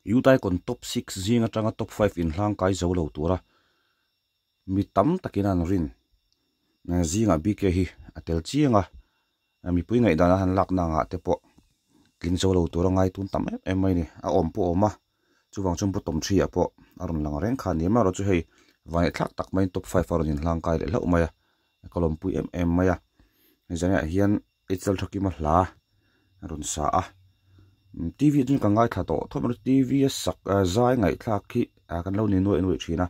Youth Icon top 6 zing atanga top 5 inhlang kai zo lo tura mi tam takin an rin zingah BK hi a tel chiang a mipui ngaihdan a han lak na angah te pawh tling zo lo tura ngai tun tam em em mai ni a awm pawh a awm a chuvang chuan bottom 3 ah pawh a rawn lang reng kha ni amaherawhchu hei vaneh thlak tak maiin top 5 a rawn inhlang kai leh hlauh mai a ka lawmpui em em mai a zaniah hian H_L Thakima hla a rawn sa a T_V ah chuan ka ngaithla tawh thawm a T_V a sak zai ngaihthlak hi kan lo ni nuaih nuaih thin a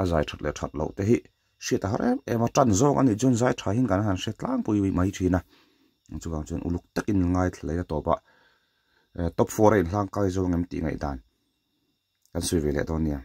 a zai that leh that loh te hi hriat a har em em a tan zawng a nih chuan zai tha hian kan han hre tlangpui mai thin a chuvang chuan uluk takin ngaithla leh a tawp a top 4 a inhlang kai zawng em tih ngaihdan kan sawi ve leh dawn nia.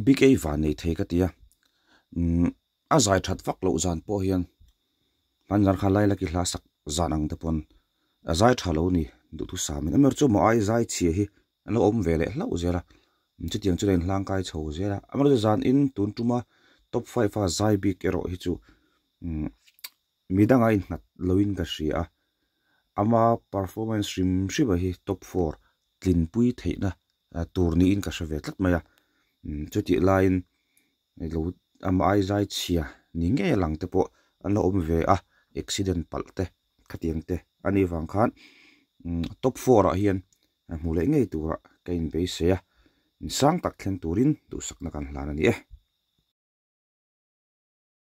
Big A van nei thei ka ti a umm a zai that vak loh zan pawh hian. Hmanzan kha Lailaki hla sak zan ang te pawn a zai tha lo ni duhthusam in amaherawhchu maw ai zai chhia hi an lo awm ve leh hlauh zel a chutiang chuan a inhlangkai chho zel a amaherawhchu zan in tun tuma top five a zai bik erawh hi chu umm midanga innghat loin ka hria a ama performance hrim hrim a hi top four tlinpui theihna tur niin ka hre ve tlat mai a chutih laiin lo ama ai zai chhia ni ngei a lang te pawh an lo awm ve a accident palh te khatiang te a nih vang khan top four ah hian hmu leh ngei turah ka inbeisei a insang tak thleng turin duhsakna kan hlan a ni e.